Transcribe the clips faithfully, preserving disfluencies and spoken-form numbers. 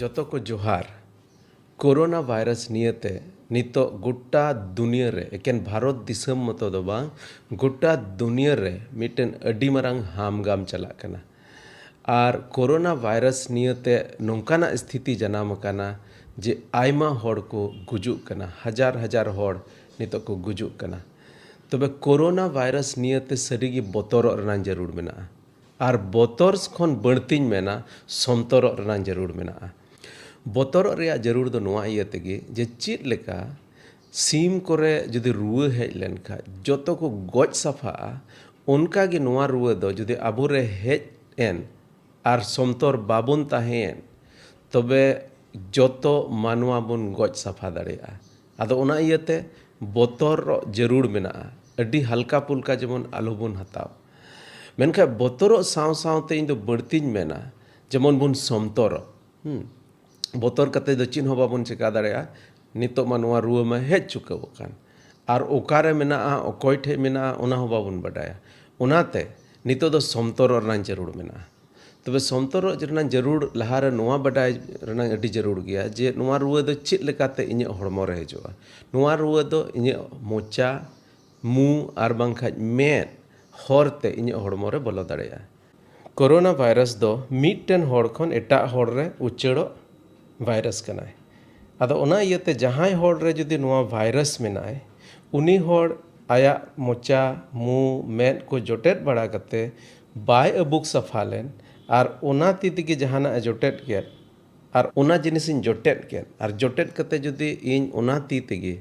ᱡᱚᱛᱚ ᱠᱚ ᱡᱚᱦᱟᱨ᱾ ᱠᱳᱨᱳᱱᱟ ᱵᱷᱟᱭᱨᱟᱥ ᱱᱤᱭᱟᱹᱛᱮ ᱱᱤᱛᱚᱜ ᱜᱚᱴᱟ ᱫᱩᱱᱤᱭᱟᱹ ᱨᱮ, ᱮᱠᱮᱱ ᱵᱷᱟᱨᱚᱛ ᱫᱤᱥᱚᱢ ᱢᱚᱛᱚ ᱫᱚ ᱵᱟᱝ, ᱜᱚᱴᱟ ᱫᱩᱱᱤᱭᱟᱹ ᱨᱮ ᱢᱤᱫᱴᱮᱱ ᱟᱹᱰᱤ ᱢᱟᱨᱟᱝ ᱦᱟᱢᱜᱟᱢ ᱪᱟᱞᱟᱜ ᱠᱟᱱᱟ᱾ ᱟᱨ ᱠᱳᱨᱳᱱᱟ ᱵᱷᱟᱭᱨᱟᱥ ᱱᱤᱭᱟᱹᱛᱮ ᱱᱚᱝᱠᱟᱱᱟᱜ ᱥᱛᱷᱤᱛᱤ ᱡᱟᱱᱟᱢ ᱟᱠᱟᱱᱟ ᱡᱮ ᱟᱭᱢᱟ ᱦᱚᱲ ᱠᱚ ᱜᱩᱡᱩᱜ ᱠᱟᱱᱟ, ᱦᱟᱡᱟᱨ ᱦᱟᱡᱟᱨ ᱦᱚᱲ ᱱᱤᱛᱚᱜ ᱠᱚ ᱜᱩᱡᱩᱜ ᱠᱟᱱᱟ᱾ ᱛᱚᱵᱮ ᱠᱳᱨᱳᱱᱟ ᱵᱷᱟᱭᱨᱟᱥ ᱱᱤᱭᱟᱹᱛᱮ ᱥᱟᱹᱨᱤᱜᱮ ᱵᱚᱛᱚᱨᱚᱜ ᱨᱮᱱᱟᱜ ᱡᱟᱹᱨᱩᱲ ᱢᱮᱱᱟᱜᱼᱟ᱾ ᱟᱨ ᱵᱚᱛᱚᱨ ᱠᱷᱚᱱ ᱵᱟᱹᱲᱛᱤᱧ ᱢᱮᱱᱟ, ᱥᱚᱱᱛᱚᱨᱚᱜ ᱨᱮᱱᱟᱜ ᱡᱟᱹᱨᱩᱲ ᱢᱮᱱᱟᱜᱼᱟ᱾ ᱵᱚᱛᱚᱨᱚᱜ ᱨᱮᱭᱟᱜ ᱡᱟᱹᱨᱩᱲ ᱫᱚ ᱱᱚᱣᱟ ᱤᱭᱟᱹ ᱛᱮᱜᱮ ᱡᱮ ᱪᱮᱫ ᱞᱮᱠᱟ ᱥᱤᱢ ᱠᱚᱨᱮ ᱡᱩᱫᱤ ᱨᱩᱣᱟᱹ ᱦᱮᱡ ᱞᱮᱱᱠᱷᱟᱱ ᱡᱚᱛᱚ ᱠᱚ ᱜᱚᱡ ᱥᱟᱯᱷᱟᱜᱼᱟ, ᱚᱱᱠᱟ ᱜᱮ ᱱᱚᱣᱟ ᱨᱩᱣᱟᱹ ᱫᱚ ᱡᱩᱫᱤ ᱟᱵᱚᱨᱮ ᱦᱮᱡ ᱮᱱ ᱟᱨ ᱥᱚᱱᱛᱚᱨ ᱵᱟᱵᱚᱱ ᱛᱟᱦᱮᱸᱭᱮᱱ, ᱛᱚᱵᱮ ᱡᱚᱛᱚ ᱢᱟᱱᱣᱟ ᱵᱚᱱ ᱜᱚᱡ ᱥᱟᱯᱷᱟ ᱫᱟᱲᱮᱭᱟᱜᱼᱟ᱾ ᱟᱫᱚ ᱚᱱᱟ ᱤᱭᱟᱹᱛᱮ ᱵᱚᱛᱚᱨᱚᱜ ᱡᱟᱹᱨᱩᱲ ᱢᱮᱱᱟᱜᱼᱟ, ᱟᱹᱰᱤ ᱦᱟᱞᱠᱟ ᱯᱩᱞᱠᱟ ᱡᱮᱢᱚᱱ ᱟᱞᱚᱵᱚᱱ ᱦᱟᱛᱟᱣ᱾ ᱢᱮᱱᱠᱷᱟᱱ ᱵᱚᱛᱚᱨᱚᱜ ᱥᱟᱶ ᱥᱟᱶᱛᱮ ᱤᱧ ᱫᱚ ᱵᱟᱹᱲᱛᱤᱧ ᱢᱮᱱᱟ, ᱡᱮᱢᱚᱱ ᱵᱚᱱ ᱥᱚᱱᱛᱚᱨᱚᱜ᱾ ᱦᱩᱸ᱾ ᱵᱚᱛᱚᱨ ᱠᱟᱛᱮ ᱫᱚ ᱪᱮᱫ ᱦᱚᱸ ᱵᱟᱵᱚᱱ ᱪᱮᱠᱟ ᱫᱟᱲᱮᱭᱟᱜᱼᱟ᱾ ᱱᱤᱛᱚᱜ ᱢᱟ ᱱᱚᱣᱟ ᱨᱩᱣᱟᱹ ᱢᱟ ᱦᱮᱡ ᱪᱩᱠᱟᱹᱣ ᱟᱠᱟᱱ, ᱟᱨ ᱚᱠᱟᱨᱮ ᱢᱮᱱᱟᱜᱼᱟ, ᱚᱠᱚᱭ ᱴᱷᱮᱡ ᱢᱮᱱᱟᱜᱼᱟ, ᱚᱱᱟ ᱦᱚᱸ ᱵᱟᱵᱚᱱ ᱵᱟᱰᱟᱭᱟ᱾ ᱚᱱᱟᱛᱮ ᱱᱤᱛᱚᱜ ᱫᱚ ᱥᱚᱱᱛᱚᱨᱚᱜ ᱨᱮᱱᱟᱜ ᱡᱟᱹᱨᱩᱲ ᱢᱮᱱᱟᱜᱼᱟ᱾ ᱛᱚᱵᱮ ᱥᱚᱱᱛᱚᱨᱚᱜ ᱨᱮᱱᱟᱜ ᱡᱟᱹᱨᱩᱲ ᱞᱟᱦᱟᱨᱮ ᱱᱚᱣᱟ ᱵᱟᱰᱟᱭ ᱨᱮᱱᱟᱜ ᱟᱹᱰᱤ ᱡᱟᱹᱨᱩᱲ ᱜᱮᱭᱟ ᱡᱮ ᱱᱚᱣᱟ ᱨᱩᱣᱟᱹ ᱫᱚ ᱪᱮᱫ ᱞᱮᱠᱟᱛᱮ ᱤᱧᱟᱹᱜ ᱦᱚᱲᱢᱚ ᱨᱮ ᱦᱤᱡᱩᱜᱼᱟ᱾ ᱱᱚᱣᱟ ᱨᱩᱣᱟᱹ ᱫᱚ ᱤᱧᱟᱹᱜ ᱢᱚᱪᱟ, ᱢᱩ ᱟᱨ ᱵᱟᱝᱠᱷᱟᱡ ᱢᱮᱫ ᱦᱚᱨ ᱛᱮ ᱤᱧᱟᱹᱜ ᱦᱚᱲᱢᱚ ᱨᱮ ᱵᱚᱞᱚ ᱫᱟᱲᱮᱭᱟᱜᱼᱟ᱾ ᱠᱳᱨᱳᱱᱟ ᱵᱷᱟᱭᱨᱟᱥ ᱫᱚ ᱢᱤᱫᱴᱮᱱ ᱦᱚᱲ ᱠᱷᱚᱱ ᱮᱴᱟᱜ ᱦᱚᱲ ᱨᱮ ᱩᱪᱟᱹᱲᱚᱜ ᱵᱷᱟᱭᱨᱟᱥ ᱠᱟᱱᱟᱭ᱾ ᱟᱫᱚ ᱚᱱᱟ ᱤᱭᱟᱹᱛᱮ ᱡᱟᱦᱟᱸᱭ ᱦᱚᱲ ᱨᱮ ᱡᱩᱫᱤ ᱱᱚᱣᱟ ᱵᱷᱟᱭᱨᱟᱥ ᱢᱮᱱᱟᱭ, ᱩᱱᱤ ᱦᱚᱲ ᱟᱭᱟᱜ ᱢᱚᱪᱟ, ᱢᱩ, ᱢᱮᱫ ᱠᱚ ᱡᱚᱴᱮᱫ ᱵᱟᱲᱟ ᱠᱟᱛᱮ ᱵᱟᱭ ᱟᱹᱵᱩᱠ ᱥᱟᱯᱷᱟ ᱞᱮᱱ ᱟᱨ ᱚᱱᱟ ᱛᱤ ᱛᱮᱜᱮ ᱡᱟᱦᱟᱱᱟᱜ ᱮ ᱡᱚᱴᱮᱫ ᱠᱮᱫ, ᱟᱨ ᱚᱱᱟ ᱡᱤᱱᱤᱥᱤᱧ ᱡᱚᱴᱮᱫ ᱠᱮᱫ, ᱟᱨ ᱡᱚᱴᱮᱫ ᱠᱟᱛᱮ ᱡᱩᱫᱤ ᱤᱧ ᱚᱱᱟ ᱛᱤ ᱛᱮᱜᱮ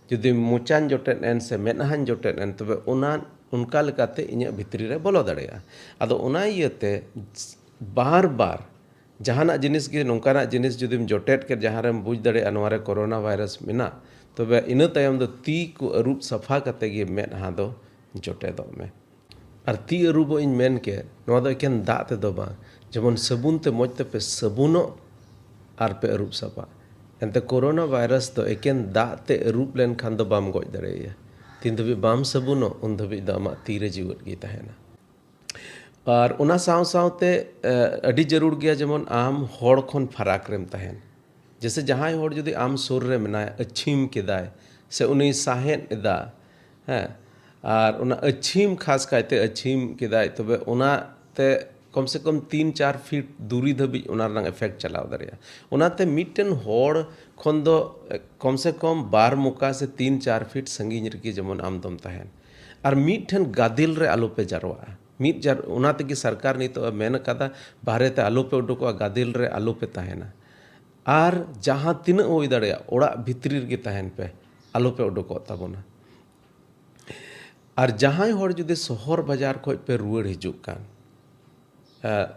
ᱡᱩᱫᱤ ᱢᱚᱪᱟᱧ ᱡᱚᱴᱮᱫ ᱮᱱ ᱥᱮ ᱢᱮᱫᱦᱟᱧ ᱡᱚᱴᱮᱫ ᱮᱱ, ᱛᱚᱵᱮ ᱚᱱᱟ ᱚᱱᱠᱟ ᱞᱮᱠᱟᱛᱮ ᱤᱧᱟᱹᱜ ᱵᱷᱤᱛᱨᱤ ᱨᱮ ᱵᱚᱞᱚ ᱫᱟᱲᱮᱭᱟᱜᱼᱟ᱾ ᱟᱫᱚ ᱚᱱᱟ ᱤᱭᱟᱹᱛᱮ ᱵᱟᱨ ᱵᱟᱨ ᱡᱟᱦᱟᱱᱟᱜ ᱡᱤᱱᱤᱥ ᱜᱮ, ᱱᱚᱝᱠᱟᱱᱟᱜ ᱡᱤᱱᱤᱥ ᱡᱩᱫᱤᱢ ᱡᱚᱴᱮᱫ ᱠᱮᱫ ᱡᱟᱦᱟᱸ ᱨᱮᱢ ᱵᱩᱡᱽ ᱫᱟᱲᱮᱭᱟᱜᱼᱟ ᱱᱚᱣᱟ ᱨᱮ ᱠᱳᱨᱳᱱᱟ ᱵᱷᱟᱭᱨᱟᱥ ᱢᱮᱱᱟᱜ, ᱛᱚᱵᱮ ᱤᱱᱟᱹ ᱛᱟᱭᱚᱢ ᱫᱚ ᱛᱤ ᱠᱚ ᱟᱹᱨᱩᱵ ᱥᱟᱯᱷᱟ ᱠᱟᱛᱮ ᱜᱮ ᱢᱮᱫᱦᱟ ᱫᱚ ᱡᱚᱴᱮᱫᱚᱜ ᱢᱮ᱾ ᱟᱨ ᱛᱤ ᱟᱹᱨᱩᱵᱚᱜ ᱤᱧ ᱢᱮᱱ ᱠᱮᱫ, ᱱᱚᱣᱟ ᱫᱚ ᱮᱠᱮᱱ ᱫᱟᱜ ᱛᱮᱫᱚ ᱵᱟᱝ, ᱡᱮᱢᱚᱱ ᱥᱟᱵᱚᱱ ᱛᱮ ᱢᱚᱡᱽ ᱛᱮᱯᱮ ᱥᱟᱵᱚᱱᱚᱜ ᱟᱨ ᱯᱮ ᱟᱹᱨᱩᱵ ᱥᱟᱯᱷᱟᱜ᱾ ᱮᱱᱛᱮ ᱠᱳᱨᱳᱱᱟ ᱵᱷᱟᱭᱨᱟᱥ ᱫᱚ ᱮᱠᱮᱱ ᱫᱟᱜ ᱛᱮ ᱟᱹᱨᱩᱵ ᱞᱮᱱᱠᱷᱟᱱ ᱫᱚ ᱵᱟᱢ ᱜᱚᱡ ᱫᱟᱲᱮᱭᱟᱭᱟ᱾ ᱛᱤᱱ ᱫᱷᱟᱹᱵᱤᱡ ᱵᱟᱢ ᱥᱟᱵᱚᱱᱚᱜ, ᱩᱱ ᱫᱷᱟᱹᱵᱤᱡ ᱫᱚ ᱟᱢᱟᱜ ᱛᱤ ᱨᱮ ᱡᱤᱣᱮᱫ ᱜᱮ ᱛᱟᱦᱮᱱᱟ᱾ ᱟᱨ ᱚᱱᱟ ᱥᱟᱶ ᱥᱟᱶᱛᱮ ᱟᱹᱰᱤ ᱡᱟᱹᱨᱩᱲ ᱜᱮᱭᱟ ᱡᱮᱢᱚᱱ ᱟᱢ ᱦᱚᱲ ᱠᱷᱚᱱ ᱯᱷᱟᱨᱟᱠ ᱨᱮᱢ ᱛᱟᱦᱮᱱ᱾ ᱡᱮᱥᱮ ᱡᱟᱦᱟᱸᱭ ᱦᱚᱲ ᱡᱩᱫᱤ ᱟᱢ ᱥᱩᱨ ᱨᱮ ᱢᱮᱱᱟᱭᱟ, ᱟᱹᱪᱷᱤᱢ ᱠᱮᱫᱟᱭ ᱥᱮ ᱩᱱᱤ ᱥᱟᱦᱮᱫ ᱮᱫᱟ, ᱦᱮᱸ, ᱟᱨ ᱚᱱᱟ ᱟᱹᱪᱷᱤᱢ, ᱠᱷᱟᱥ ᱠᱟᱭᱛᱮ ᱟᱹᱪᱷᱤᱢ ᱠᱮᱫᱟᱭ, ᱛᱚᱵᱮ ᱚᱱᱟᱛᱮ ᱠᱚᱢ ᱥᱮ ᱠᱚᱢ ᱛᱤᱱ ᱪᱟᱨ ᱯᱷᱤᱴ ᱫᱩᱨᱤ ᱫᱷᱟᱹᱵᱤᱡ ᱚᱱᱟ ᱨᱮᱱᱟᱜ ᱮᱯᱷᱮᱠᱴ ᱪᱟᱞᱟᱣ ᱫᱟᱲᱮᱭᱟᱜᱼᱟ᱾ ᱚᱱᱟᱛᱮ ᱢᱤᱫᱴᱮᱱ ᱦᱚᱲ ᱠᱷᱚᱱ ᱫᱚ ᱠᱚᱢ ᱥᱮ ᱠᱚᱢ ᱵᱟᱨ ᱢᱚᱠᱟ ᱥᱮ ᱛᱤᱱ ᱪᱟᱨ ᱯᱷᱤᱴ ᱥᱟᱺᱜᱤᱧ ᱨᱮᱜᱮ ᱡᱮᱢᱚᱱ ᱟᱢ ᱫᱚᱢ ᱛᱟᱦᱮᱱ᱾ ᱟᱨ ᱢᱤᱫᱴᱷᱮᱱ ᱜᱟᱫᱮᱞ ᱨᱮ ᱟᱞᱚᱯᱮ ᱡᱟᱨᱣᱟᱜᱼᱟ᱾ ᱢᱤᱫ ᱡᱟᱨ ᱚᱱᱟ ᱛᱮᱜᱮ ᱥᱚᱨᱠᱟᱨ ᱱᱤᱛᱚᱜ ᱮ ᱢᱮᱱ ᱟᱠᱟᱫᱟ, ᱵᱟᱦᱨᱮ ᱛᱮ ᱟᱞᱚᱯᱮ ᱩᱰᱩᱠᱚᱜᱼᱟ, ᱜᱟᱫᱮᱞ ᱨᱮ ᱟᱞᱚᱯᱮ ᱛᱟᱦᱮᱱᱟ᱾ ᱟᱨ ᱡᱟᱦᱟᱸ ᱛᱤᱱᱟᱹᱜ ᱦᱩᱭ ᱫᱟᱲᱮᱭᱟᱜᱼᱟ, ᱚᱲᱟᱜ ᱵᱷᱤᱛᱨᱤ ᱨᱮᱜᱮ ᱛᱟᱦᱮᱱ ᱯᱮ, ᱟᱞᱚᱯᱮ ᱩᱰᱩᱠᱚᱜ ᱛᱟᱵᱚᱱᱟ᱾ ᱟᱨ ᱡᱟᱦᱟᱸᱭ ᱦᱚᱲ ᱡᱩᱫᱤ ᱥᱚᱦᱚᱨ ᱵᱟᱡᱟᱨ ᱠᱷᱚᱱ ᱯᱮ ᱨᱩᱣᱟᱹᱲ ᱦᱤᱡᱩᱜ ᱠᱟᱱ,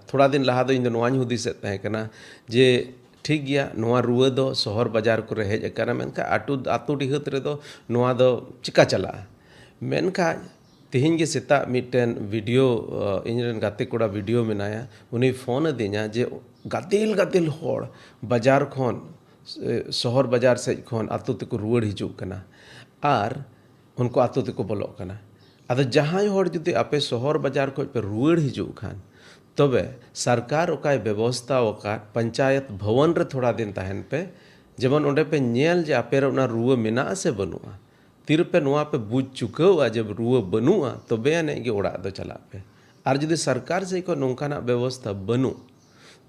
ᱛᱷᱚᱲᱟ ᱫᱤᱱ ᱞᱟᱦᱟ ᱫᱚ ᱤᱧ ᱫᱚ ᱱᱚᱣᱟᱧ ᱦᱩᱫᱤᱥᱮᱫ ᱛᱟᱦᱮᱸ ᱠᱟᱱᱟ ᱡᱮ ᱴᱷᱤᱠ ᱜᱮᱭᱟ, ᱱᱚᱣᱟ ᱨᱩᱣᱟᱹ ᱫᱚ ᱥᱚᱦᱚᱨ ᱵᱟᱡᱟᱨ ᱠᱚᱨᱮ ᱦᱮᱡ ᱟᱠᱟᱱᱟ, ᱢᱮᱱᱠᱷᱟᱱ ᱟᱹᱛᱩ, ᱟᱹᱛᱩ ᱰᱤᱦᱟᱹᱛ ᱨᱮᱫᱚ ᱱᱚᱣᱟ ᱫᱚ ᱪᱤᱠᱟ ᱪᱟᱞᱟᱜᱼᱟ? ᱢᱮᱱᱠᱷᱟᱱ ᱛᱮᱦᱮᱧ ᱜᱮ ᱥᱮᱛᱟᱜ ᱢᱤᱫᱴᱮᱱ ᱵᱷᱤᱰᱤᱭᱳ, ᱤᱧ ᱨᱮᱱ ᱜᱟᱛᱮ ᱠᱚᱲᱟ ᱵᱷᱤᱰᱤᱭᱳ ᱢᱮᱱᱟᱭᱟ, ᱩᱱᱤᱭ ᱯᱷᱳᱱ ᱟᱹᱫᱤᱧᱟ ᱡᱮ ᱜᱟᱫᱮᱞ ᱜᱟᱫᱮᱞ ᱦᱚᱲ ᱵᱟᱡᱟᱨ ᱠᱷᱚᱱ, ᱥᱚᱦᱚᱨ ᱵᱟᱡᱟᱨ ᱥᱮᱫ ᱠᱷᱚᱱ ᱟᱹᱛᱩ ᱛᱮᱠᱚ ᱨᱩᱣᱟᱹᱲ ᱦᱤᱡᱩᱜ ᱠᱟᱱᱟ᱾ ᱟᱨ ᱩᱱᱠᱩ ᱟᱹᱛᱩ ᱛᱮᱠᱚ ᱵᱚᱞᱚᱜ ᱠᱟᱱᱟ᱾ ᱟᱫᱚ ᱡᱟᱦᱟᱸᱭ ᱦᱚᱲ ᱡᱩᱫᱤ ᱟᱯᱮ ᱥᱚᱦᱚᱨ ᱵᱟᱡᱟᱨ ᱠᱷᱚᱱ ᱯᱮ ᱨᱩᱣᱟᱹᱲ ᱦᱤᱡᱩᱜ ᱠᱷᱟᱱ, ᱛᱚᱵᱮ ᱥᱚᱨᱠᱟᱨ ᱚᱠᱟᱭ ᱵᱮᱵᱚᱥᱛᱷᱟ ᱟᱠᱟᱫ ᱯᱚᱧᱪᱟᱭᱮᱛ ᱵᱷᱚᱵᱚᱱ ᱨᱮ ᱛᱷᱚᱲᱟ ᱫᱤᱱ ᱛᱟᱦᱮᱱ ᱯᱮ, ᱡᱮᱢᱚᱱ ᱚᱸᱰᱮ ᱯᱮ ᱧᱮᱞ ᱡᱮ ᱟᱯᱮ ᱨᱮ ᱚᱱᱟ ᱨᱩᱣᱟᱹ ᱢᱮᱱᱟᱜᱼᱟ ᱥᱮ ᱵᱟᱹᱱᱩᱜᱼᱟ᱾ ᱛᱤᱨᱮᱯᱮ ᱱᱚᱣᱟ ᱯᱮ ᱵᱩᱡᱽ ᱪᱩᱠᱟᱹᱣᱟ ᱡᱮ ᱨᱩᱣᱟᱹ ᱵᱟᱹᱱᱩᱜᱼᱟ, ᱛᱚᱵᱮ ᱟᱹᱱᱤᱡ ᱜᱮ ᱚᱲᱟᱜ ᱫᱚ ᱪᱟᱞᱟᱜ ᱯᱮ᱾ ᱟᱨ ᱡᱩᱫᱤ ᱥᱚᱨᱠᱟᱨ ᱥᱮᱫ ᱠᱷᱚᱱ ᱱᱚᱝᱠᱟᱱᱟᱜ ᱵᱮᱵᱚᱥᱛᱷᱟ ᱵᱟᱹᱱᱩᱜ,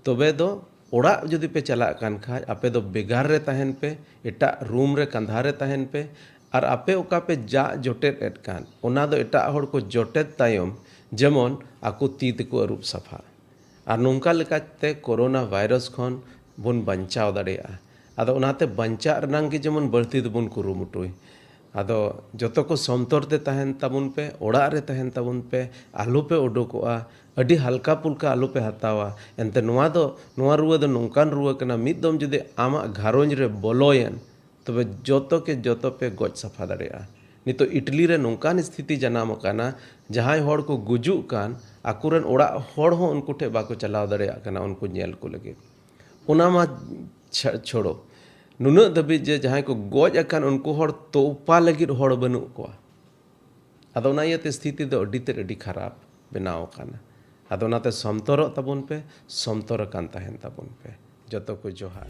ᱛᱚᱵᱮ ᱫᱚ ᱚᱲᱟᱜ ᱡᱩᱫᱤ ᱯᱮ ᱪᱟᱞᱟᱜ ᱠᱟᱱ ᱠᱷᱟᱡ, ᱟᱯᱮ ᱫᱚ ᱵᱮᱜᱟᱨ ᱨᱮ ᱛᱟᱦᱮᱱ ᱯᱮ, ᱮᱴᱟᱜ ᱨᱩᱢ ᱨᱮ, ᱠᱟᱸᱫᱷᱟ ᱨᱮ ᱛᱟᱦᱮᱱ ᱯᱮ᱾ ᱟᱨ ᱟᱯᱮ ᱚᱠᱟ ᱯᱮ ᱡᱟᱜ ᱡᱚᱴᱮᱫ ᱮᱫ ᱠᱟᱱ, ᱚᱱᱟ ᱫᱚ ᱮᱴᱟᱜ ᱦᱚᱲ ᱠᱚ ᱡᱚᱴᱮᱫ ᱛᱟᱭᱚᱢ ᱡᱮᱢᱚᱱ ᱟᱠᱚ ᱛᱤ ᱛᱮᱠᱚ ᱟᱹᱨᱩᱵ ᱥᱟᱯᱷᱟ᱾ ᱟᱨ ᱱᱚᱝᱠᱟ ᱞᱮᱠᱟᱛᱮ ᱠᱳᱨᱳᱱᱟ ᱵᱷᱟᱭᱨᱟᱥ ᱠᱷᱚᱱ ᱵᱚᱱ ᱵᱟᱧᱪᱟᱣ ᱫᱟᱲᱮᱭᱟᱜᱼᱟ᱾ ᱟᱫᱚ ᱚᱱᱟᱛᱮ ᱵᱟᱧᱪᱟᱜ ᱨᱮᱱᱟᱝ ᱜᱮ ᱡᱮᱢᱚᱱ ᱵᱟᱹᱲᱛᱤ ᱫᱚᱵᱚᱱ ᱠᱩᱨᱩᱢᱩᱴᱩᱭ᱾ ᱟᱫᱚ ᱡᱚᱛᱚ ᱠᱚ ᱥᱚᱱᱛᱚᱨ ᱛᱮ ᱛᱟᱦᱮᱱ ᱛᱟᱵᱚᱱ ᱯᱮ, ᱚᱲᱟᱜ ᱨᱮ ᱛᱟᱦᱮᱱ ᱛᱟᱵᱚᱱ ᱯᱮ, ᱟᱞᱚ ᱯᱮ ᱩᱰᱩᱠᱚᱜᱼᱟ, ᱟᱹᱰᱤ ᱦᱟᱞᱠᱟ ᱯᱩᱞᱠᱟ ᱟᱞᱚ ᱯᱮ ᱦᱟᱛᱟᱣᱟ᱾ ᱮᱱᱛᱮ ᱱᱚᱣᱟ ᱫᱚ, ᱱᱚᱣᱟ ᱨᱩᱣᱟᱹ ᱫᱚ ᱱᱚᱝᱠᱟᱱ ᱨᱩᱣᱟᱹ ᱠᱟᱱᱟ, ᱢᱤᱫ ᱫᱚᱢ ᱡᱩᱫᱤ ᱟᱢᱟᱜ ᱜᱷᱟᱨᱚᱸᱡᱽ ᱨᱮ ᱵᱚᱞᱚᱭᱮᱱ, ᱛᱚᱵᱮ ᱡᱚᱛᱚ ᱠᱮ ᱡᱚᱛᱚ ᱯᱮ ᱜᱚᱡ ᱥᱟᱯᱷᱟ ᱫᱟᱲᱮᱭᱟᱜᱼᱟ᱾ ᱱᱤᱛᱚᱜ ᱤᱴᱞᱤ ᱨᱮ ᱱᱚᱝᱠᱟᱱ ᱥᱛᱷᱤᱛᱤ ᱡᱟᱱᱟᱢ ᱟᱠᱟᱱᱟ, ᱡᱟᱦᱟᱸᱭ ᱦᱚᱲ ᱠᱚ ᱜᱩᱡᱩᱜ ᱠᱟᱱ, ᱟᱠᱚᱨᱮᱱ ᱚᱲᱟᱜ ᱦᱚᱲ ᱦᱚᱸ ᱩᱱᱠᱩ ᱴᱷᱮᱱ ᱵᱟᱠᱚ ᱪᱟᱞᱟᱣ ᱫᱟᱲᱮᱭᱟᱜ ᱠᱟᱱᱟ ᱩᱱᱠᱩ ᱧᱮᱞ ᱠᱚ ᱞᱟᱹᱜᱤᱫ᱾ ᱚᱱᱟ ᱢᱟ ᱪᱷᱟ-, ᱪᱷᱳᱲᱳ, ᱱᱩᱱᱟᱹᱜ ᱫᱷᱟᱹᱵᱤᱡ ᱡᱮ ᱡᱟᱦᱟᱸᱭ ᱠᱚ ᱜᱚᱡ ᱟᱠᱟᱱ, ᱩᱱᱠᱩ ᱦᱚᱲ ᱛᱚᱯᱟ ᱞᱟᱹᱜᱤᱫ ᱦᱚᱲ ᱵᱟᱹᱱᱩᱜ ᱠᱚᱣᱟ᱾ ᱟᱫᱚ ᱚᱱᱟ ᱤᱭᱟᱹᱛᱮ ᱥᱛᱷᱤᱛᱤ ᱫᱚ ᱟᱹᱰᱤ ᱛᱮᱫ ᱟᱹᱰᱤ ᱠᱷᱟᱨᱟᱯ ᱵᱮᱱᱟᱣ ᱟᱠᱟᱱᱟ᱾ ᱟᱫᱚ ᱚᱱᱟᱛᱮ ᱥᱚᱱᱛᱚᱨᱚᱜ ᱛᱟᱵᱚᱱ ᱯᱮ, ᱥᱚᱱᱛᱚᱨ ᱟᱠᱟᱱ ᱛᱟᱦᱮᱱ ᱛᱟᱵᱚᱱ ᱯᱮ᱾ ᱡᱚᱛᱚ ᱠᱚ ᱡᱚᱦᱟᱨ᱾